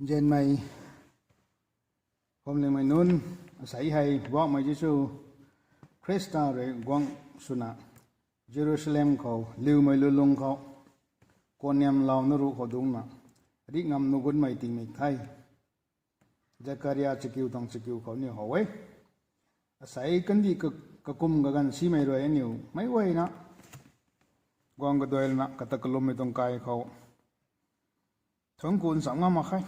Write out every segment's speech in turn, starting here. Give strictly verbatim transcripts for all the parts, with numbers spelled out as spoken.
Nzianmei phuamlingmei nunc, asei hei Poubauhmei Jisu Khrista rui guangc swna Jerusalem khou liumei lulung khou kuanniamlouna ruc khou dungcna rih ngam nuh gutmei tingmik the. Zakaria chakiu tuang chakiu khou aniu how e. Asei kandih ka- kakum kaganv simei rui aniu meic guayna guang kaduai lana kata kalummei tuang kai khou thuanc ku nchamc ngam mak khe.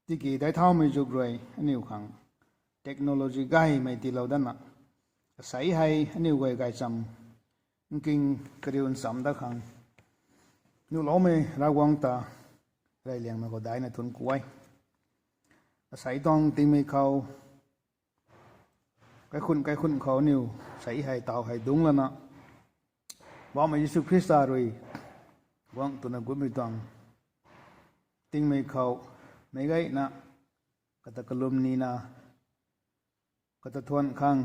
Tiki daic thaumei zuk rui aniu khang technology gaymei tiilou datna, asei hei aniu guay gaychamv nking kariu nchamc dat khang nuhloumei Ravguangc ta reyliangmei khou daicna thuanc ku e. Asei tuang tingmik khou kaikhunc kaikhunc khou aniu asei hei taw hei dungc lana Poubauhmei Jisu Khrista rui guangc twna gutmei tuang tingmik khou meic guayna kata kalum nina kata thuanc khang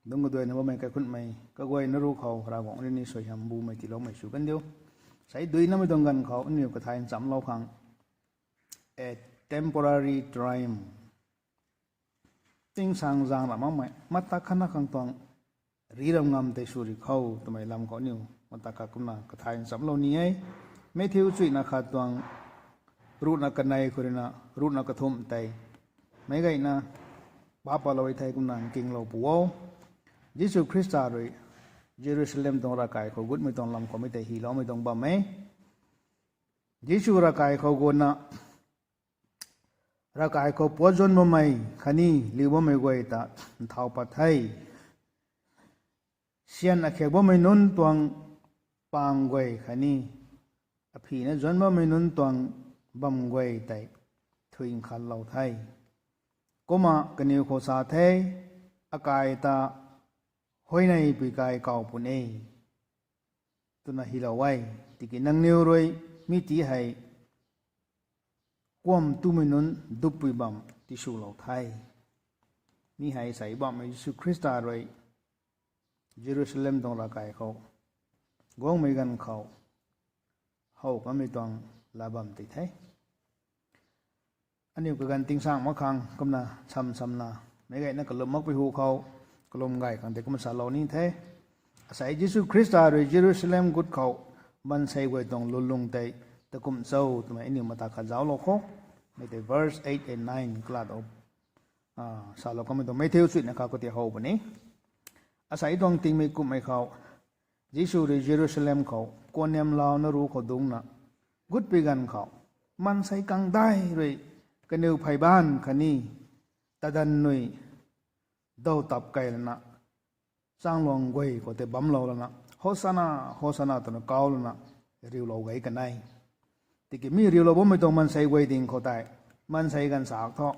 dungc kaduaina bammei kaikhunhmei kaguayna ruc khou Ravguangc rui ni suaihiam bumei tiiloumei sw kandiu. Asei duinamei tuang ganv khou aniu kathay nchamclou khang a temporary triumph, tingsaeng zaeng ra makmei mata khatna khang tuang rih ram ngam tei sw ri khou twmei lam khou aniu mata khat kumna kathay nchamclou ni e. Matthew chuihna khat tuang ruhna kanei khou ruina ruhna kathumh tei meic guayna pa palou e thei kumna nkinglou pu o. Jisu Khrista rui Jerusalem tuang ravkai khou gutmei tuang lam khou mei tei hyloumei tuang bam e. Jisu ravkai khou gutna ravkai khou puat zuanc bammei khatni liu bammei guay ta nthau pat the. Syan akhaek bammei nunc tuang pang guay khatni aphina zuanc bammei nunc tuang bam guay tei thuy nkhanlou the. Kumna kaniw khou sa the, akai ta huayney pui kai kaw puni e twna hylou e. Tiki nangniw rui mi ti hei kuam tumei nunc duppui bam tiswlou the. Mi hei sei Poubauhmei Jisu Khrista rui Jerusalem tuang ravkai khou guangmei ganv khou how kanmei tuang laa bam tei the. Aniu kaganv tingsaeng mak khang kumna sam samna meic guayna kalum makpui hu khou kalum gay khang tei kumna salou ni the. Asei Jisu Khrista rui Jerusalem gut khou maansei guay tuang lulung tei takumh cho twmei aniu mata khat zauclou kho. Mei tei verse eight and nine kala ta salou kanmei tuang Matthew chuihna khat khou tei how puni. Asei tuang tingmik kumhmei khou Jisu rui Jerusalem khou kuanniamlouna ruc khou dungcna gutpui ganv khou maansei kangdai rui kaniw phey baanv khatni tadanv nui daw tap key lana changluang guay khou tei bamlou lana Hosana, Hosana twna kauc lana riulou gay kan e. Tiki mi riulou bammei tuang maansei guay ding khou tei maansei ganv sak thu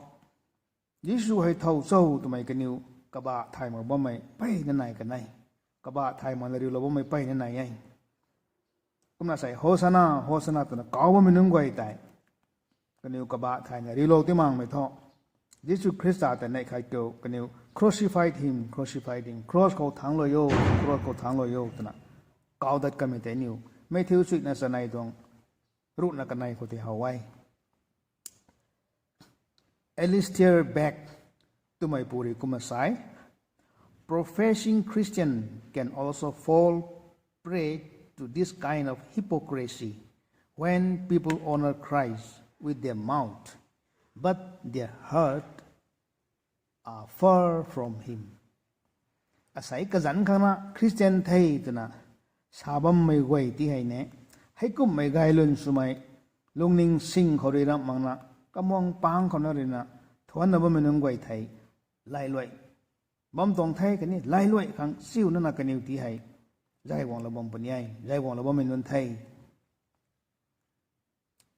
Jisu hei thow cho twmei kaniw kabah thay mak bammei mpeyna nai kan e. Kabah thay makna riulou bammei mpeyna nai e. Kumna sei Hosana, Hosana twna kauc bammei nunc guay tei kaniw kabah thayna riulou ti makmei thu Jisu Khrista tei neih khat kiu kaniw crucified him, crucified him, cross khou thangclou o, cross khou thangclou o twna kauc dat kanmei tei aniu Matthew chuihna chanei tuang ruhna kanei khou tei how e. Alistair Begg twmei pu rui kumna sa e, professing Christian can also fall prey to this kind of hypocrisy when people honor Christ with their mouth, but their heart are far from him. Asei kazanc khangna Christian the twna sa bammei guay ti hei ne, heikumhmei gaylwn swmei lungning sing khou rui ramh makna kamuang pang khouna ruina thuanna bammei nunc guay thei lailuai bam tuang the khatni lailuai khang chiuna na kaniw ti hei zay guanglou bam puni e, zay guanglou bammei nunc the.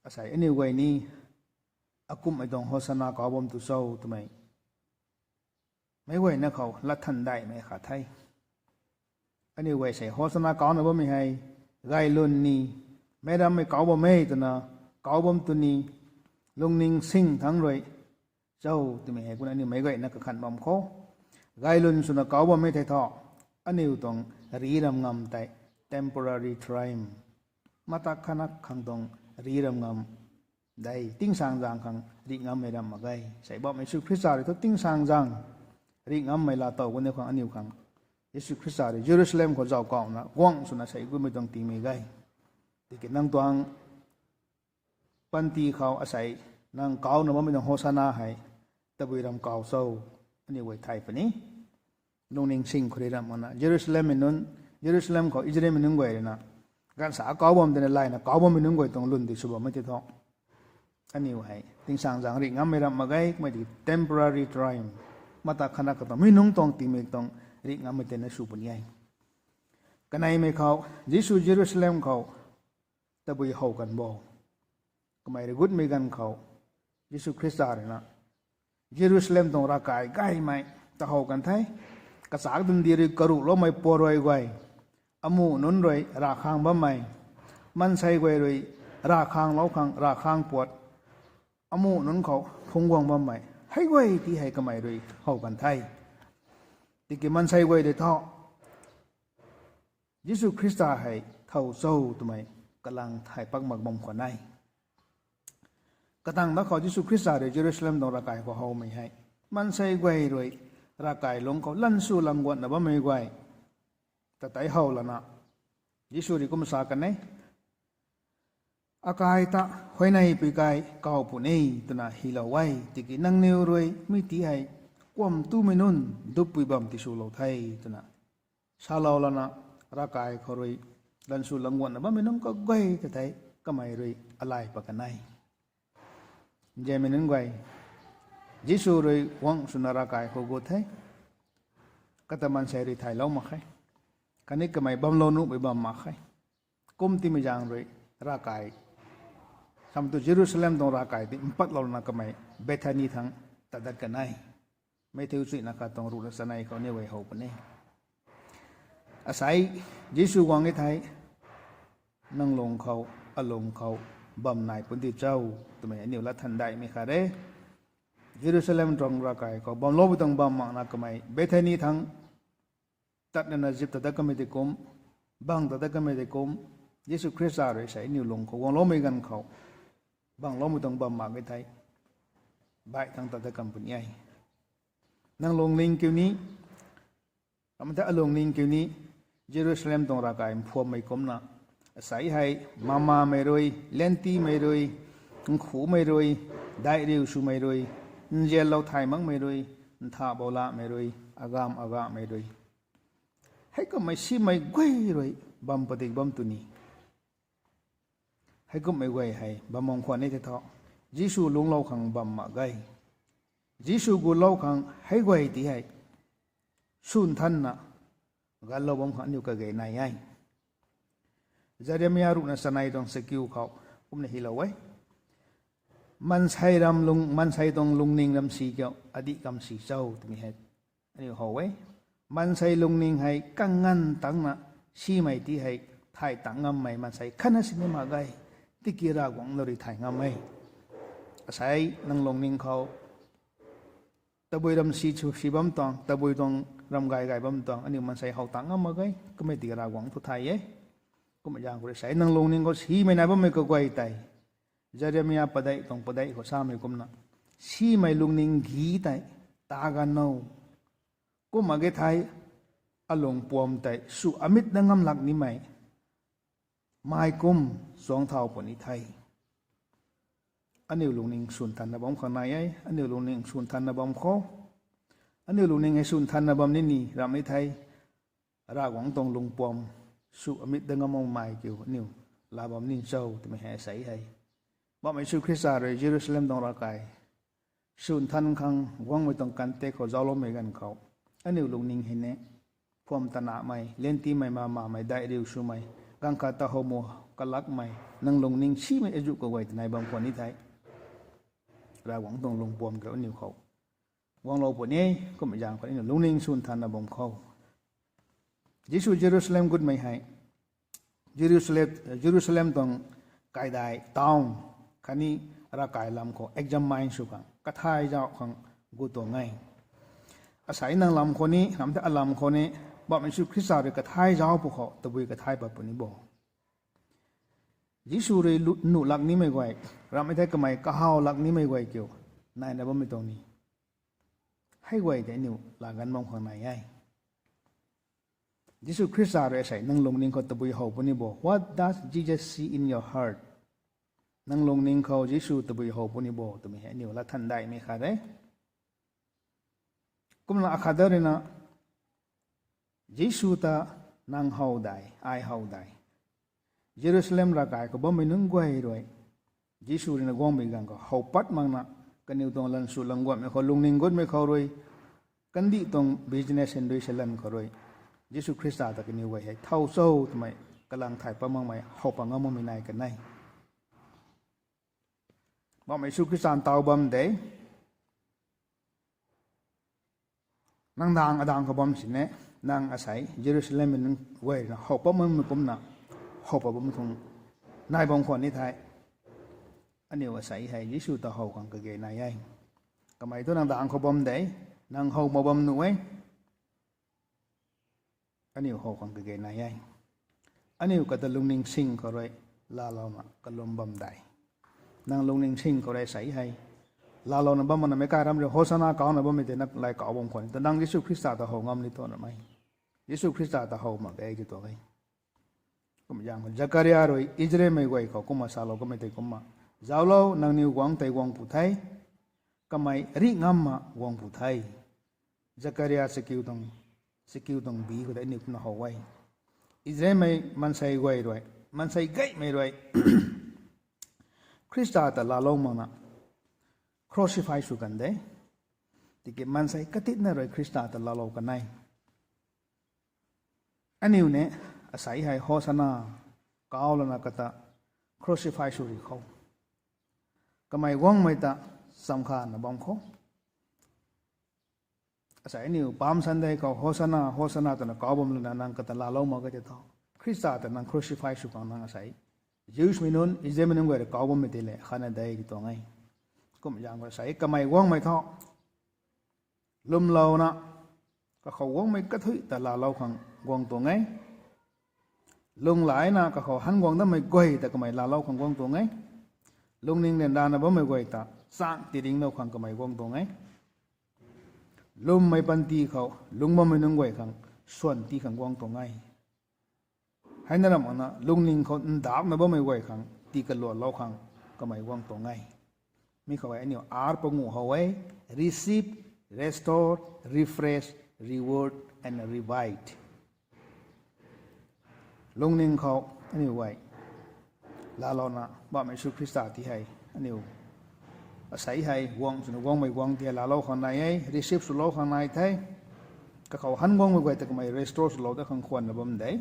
Asei aniu guay ni akumhmei tuang Hosana kauc bam tu cho twmei meic guayna khou latthan daihmei khat the. Aniu guay sei Hosana kaucna bammei hei gaylwn ni, meic rammei kauc bam e twna kauc bam tu ni, lungning sing thangc rui cho twmei hei kumna aniu meic guayna kakhan bam kho. Gaylwn swna kauc bam e thei thu aniu tuang rih ram ngam tei temporary triumph, mata khatna khang tuang rih ram ngam dei, tingsaengzaeng khang rih ngammei ramh mak ge. Sei Bauhmei Jisu Khrista rui thu tingsaengzaeng rih ngammei laa tow aniu khang, aniu khang, Jisu Khrista rui Jerusalem khou zauc kawna guang swna sei gutmei tuang tingmik ge. Tiki nang tuang panty khou asei nang kauna bammei tuang Hosana hei tabui ram kaw cho, aniu guay thay puni. Lungning sing khou rui ramh makna Jerusalemmei nunc, Jerusalem khou Israelmei nunc guay ruina ganvsa kaw bam tana layna kaw bammei nunc guay tuang lwn di sw bammei tei thu, aniu hei tingsaengzaeng rih ngammei ramh mak ge, kummei tiki temporary triumph, mata khatna katuang mi nungc tuang tingmik tuang rih ngammei tei na sw puni e. Kaneimei khou, Jisu Jerusalem khou tabui how kan bo. Kamei rui gutmei ganv khou, Jisu Khrista ruina Jerusalem tuang ravkai gaymei ta how kan the. Kachak dandi rui karuhloumei puat rui guay, amuh nunc rui ravkhang bammei, maansei guay rui ravkhanglou khang ravkhang puat, amuh nunc khou phungc guang bammei hei guay ti hei kamei rui how kan the. Tiki maansei guay tei thu Jisu Khrista hei thow cho twmei kalang thay pak mak bam khwan e. Katang da khou Jisu Khrista rui Jerusalem tuang ravkai khou howmei hei maansei guay rui ravkai lungc khou lansw langguatna bammei guay ta tei how lana, Jisu rui kum sa kan e, akai ta huayney pui kai kaw puni twna hylou e. Tiki nangniw rui mi ti hei kuam tumei nunc duppui bam tiswlou the twna salou lana, ravkai khou rui lansw langguatna bammei nunc kaguay ta tei kamei rui alay pat kan e. Nzianmei nunc guay, Jisu rui guang swna ravkai khou gut the. Kata maansei rui thaylou mak khe. Khatni kamei bamlou nuhmei bam mak khe. Kum timei zaeng rui ravkai, samei tu Jerusalem tuang ravkai ti mpatlouna kamei Bethany thangc tat dat kan e. Matthew chuina khat tuang ruhna chanei khou aniw guay how puni. Asei Jisu guang e thei, nang lung khou, alung khou bam nai puni cho twmei aniw lat than daihmei khat e. Jerusalem tuang ravkai khou bamloumei tuang bam makna kamei Bethany thangc tat nana zip ta dat kamei tei kum, bang ta dat kamei tei kum, Jisu Khrista rui sei aniw lung khou guangloumei ganv khou bangloumei tuang bam mak e thei, baih thangc tat dat kan puni e. Nang lungning kiu ni, ramei ta alungning kiu ni, Jerusalem tuang ravkai mphuammei kumna, asei hei mamamei rui, lantimei rui, nkhumei rui, daihriu swmei rui, nzianlou thay makmei rui, ntha boulamei rui, agam agamei rui, heikumhmei simei guay rui bam padik bam tu ni. Heikumhmei guay hei bam bam khwan e tei thu, Jisu lungclou khang bam mak ge. Jisu gutlou khang hei guay ti hei swn thanna ganlou bam khang aniw kage nai e. Jeremia ruhna chanei tuang chakiu khou kumna hylou e. Maansei ram lung, maansei tuang lungning ram si kiu adih kam si cho twmei hei aniw how e. Maansei lungning hei kanganv tangcna simei ti hei thay tang ngammei maansei khatna sini mak ge. Tiki Ravguangc na rui thay ngam e. Asei nang lungning khou tabui ram si chu si bam tuang, tabui tuang ram gay gay bam tuang, aniw maansei how tang ngam mak ge, kummei tiki Ravguangc thu thay e. Kumna zaeng khou rui sei nang lungning khou simei nai bammei kaguay tei, Jeremia padeih tuang padeih khou samei kumna, simei lungning gi tei ta gan o. Kumna ge thei, alung puam tei sw amit na ngam lak nimei mei kum chuang thau puni the. Aniw lungning swn thanna bam khang nai e, aniw lungning swn thanna bam khou, aniw lungning hei swn thanna bam nini ramh ni thei, Ravguangc tuang lungpuam sw amit dat ngam makmei kiu aniw laa bam ni cho twmei hei asei hei, Bauhmei Jisu Khrista rui Jerusalem tuang ravkai swn than khang guangmei tuang kantek khou zaucloumei ganv khou, aniw lungning hei ni phuam tanahmei, lantimei, mamamei, daihriu swmei, ganv khat ta how mu kalakmei, nang lungning simei azuh kaguay tei nai bam khwan ni thei, Ravguangc tuang lungpuam kiu aniw khou guanglou puni e. Kumna zaeng khou aniw lungning swn thanna bam khou, Jisu Jerusalem gutmei hei, Jerusalem, Jerusalem tuang kaidai town khatni ravkai lam khou examine sw khang, kathay zauc khang gut tuang e. Asei nang lam khou ni, ramh the alam khou ni, Bauhmei Jisu Khrista rui kathay zauc pw khou tabui kathay pat puni bo. Jisu rui nuh lak nimei guay, ramhmei thei kamei kahaw lak nimei guay kiu naina bammei tuang ni, hei guay tei aniu laa ganv bam khang nai e. Jisu Khrista rui asei nang lungning khou tabui how puni bo, what does Jesus see in your heart? Nang lungning khou Jisu tabui how puni bo twmei hei aniu lathandaihmei khat e. Kumna akhat da ruina, Jisu ta nang how dai, ai how dai, Jerusalem ravkai khou bammei nunc guay rui Jisu ruina guangmei ganv khou how pat makna, kaniw tuang lansw languanmei khou lungning gutmei khou rui, kandih tuang business hyn dui se lan khou rui, Jisu Khrista ta kaniw guay hei thow cho twmei kalang thay pat makmei how pat ngam makmei nai kan e. Bam Jisu Khrista ntaw bam de. Nang dang adang khou bam sini, nang asei Jerusalem mei nunc guay ruina how pat makmei kumna how pat bammei tuang nai bam khwan ni the. Aniu asei hei Jisu ta how khang kage nai e. Kamei thu nang dang khou bam de, nang how mak bam nuh e. Aniu how khang kage nai e. Aniu kata lungning sing khou rui laalouna kalum bam dai. Nang lungning sing khou rui sei hei laalouna bam makna meic kai ram rui Hosana kauna bammei tei na lai kau bam khwan ta nang Jisu Khrista ta how ngam ni tuang ramei. Jisu Khrista ta how mak ge ti tuang e. Kum zaeng khou Zakaria rui Israelmei guay khou kumna salou kamei tei kumna, zaulou, nangniw guangc tei guang pu the, kamei rih ngamna guang pu the. Zakaria chakiu tuang, chakiu tuang bi khou tei aniu kumna how e. Israelmei maansei guay rui, maansei gaymei rui Khrista ta laalou makna crucify sw kan de. Tiki maansei katitna rui Khrista ta laalou kan e. Aniu ni asei hei Hosana kau lana kata crucify sw ri khou, kamei guangmei ta chamkha na bam khou, asei aniu Palm Sunday khou Hosana, Hosana twna kau bam lana nang kata laalou mak ge tei tho. Khrista ta nang crucify sw khang nang asei Jews mei nunc, Israelmei nunc guay rui kau bammei tei le khatna de ti tuang e. Kum zaeng khou asei kamei guangmei tho lwmlouna, kakhou guangmei kathuic ta laalou khang guang tuang e. Lunglaina kakhou han guang datmei guay ta kamei laalou khang guang tuang e. Lungning ryanrana bammei guay ta chang tiringlou khang kamei guang tuang e. Lwmmei panty khou lungc bammei nunc guay khang swan tii khang guang tuang e. Heina ramh makna lungning khou ndauhna bammei guay khang tii kaluatlou khang kamei guang tuang e. Mi khou e aniu ar panguh how e: receive, restore, refresh, reward and revive. Lungning khou aniu guay laalouna bammei Jisu Khrista ti hei aniu asei hei guang swna guangmei guang ti hei laalou khang nai e, receive swlou khang nai the. Kakhou han guangmei guay ta kamei restore swlou dat khang khwanna bam de.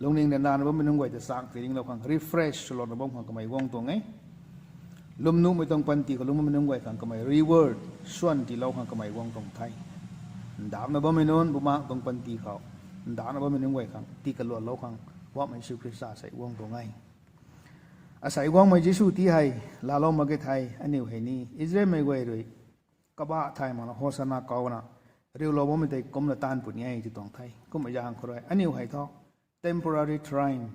Lungning ryanrana bammei nunc guay ta chang tiringlou khang, refresh swlouna bam khang kamei guang tuang e. Lwmnuhmei tuang panty khou lungc bammei nunc guay khang kamei reward, swan tiilou khang kamei guang tuang the. Ndauhna bammei nunc bumaengh tuang panty khou ndauhna bammei nunc guay khang tii kaluatlou khang bammei Jisu Khrista sei guang tuang e. Asei guangmei Jisu ti hei laalou mak ge thei aniu hei ni Israelmei guay rui kabah thay makna Hosana kauna riulou bammei tei kumna taanv puni e ti tuang the. Kum zaeng khou rui aniu hei thu temporary triumph,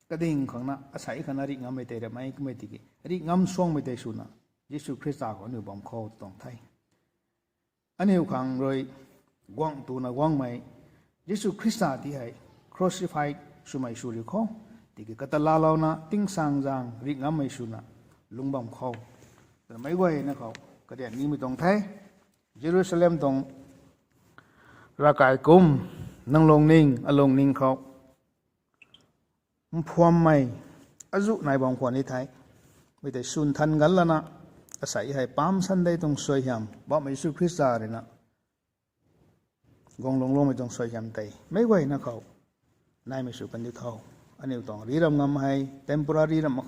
kading khangna asei khangna rih ngammei tei ramei kummei tiki rih ngam suangmei tei swna Jisu Khrista khou aniu bam khou tuang the. Aniu khang rui guang tuna guangmei Jisu Khrista ti hei crucify swmei sw ri khou, tiki kata laalouna tingsaengzaeng rih ngammei swna lungc bam khou, meic guayna khou karian nimei tuang the. Jerusalem tuang ravkai kum nang lungning alungning khou mphuammei azuh nai bam khwan ni the. Mei tei swn than gan lana asei hei Palm Sunday tuang suaihiam bammei Jisu Khrista ruina guang lungloumei tuang suaihiam tei meic guayna khou naimei sw kan diu tho. Aniu tuang ri ram ngam hei temporary ram,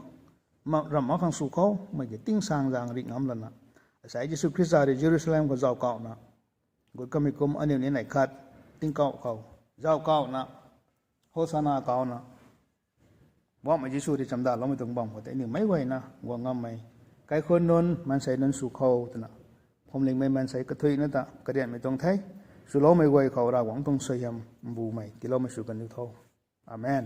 ram mak khang sw khou, mei ki tingsaengzaeng rih ngam lana asei Jisu Khrista rui Jerusalem khou zauc kauna gut kamei kum aniu ni neih khat tingkauh khou zauc kauna Hosana kauna bammei Jisu rui chamdaloumei tuang bam khou tei aniu meic guayna guang ngammei kaikhunc nunc maansei nunc sw khou twna phuamlingmei maansei kathuicna ta karianmei tuang the. Swloumei guay khou Ravguangc tuang suaihiam mbumei tiiloumei sw kan diu tho. Amen.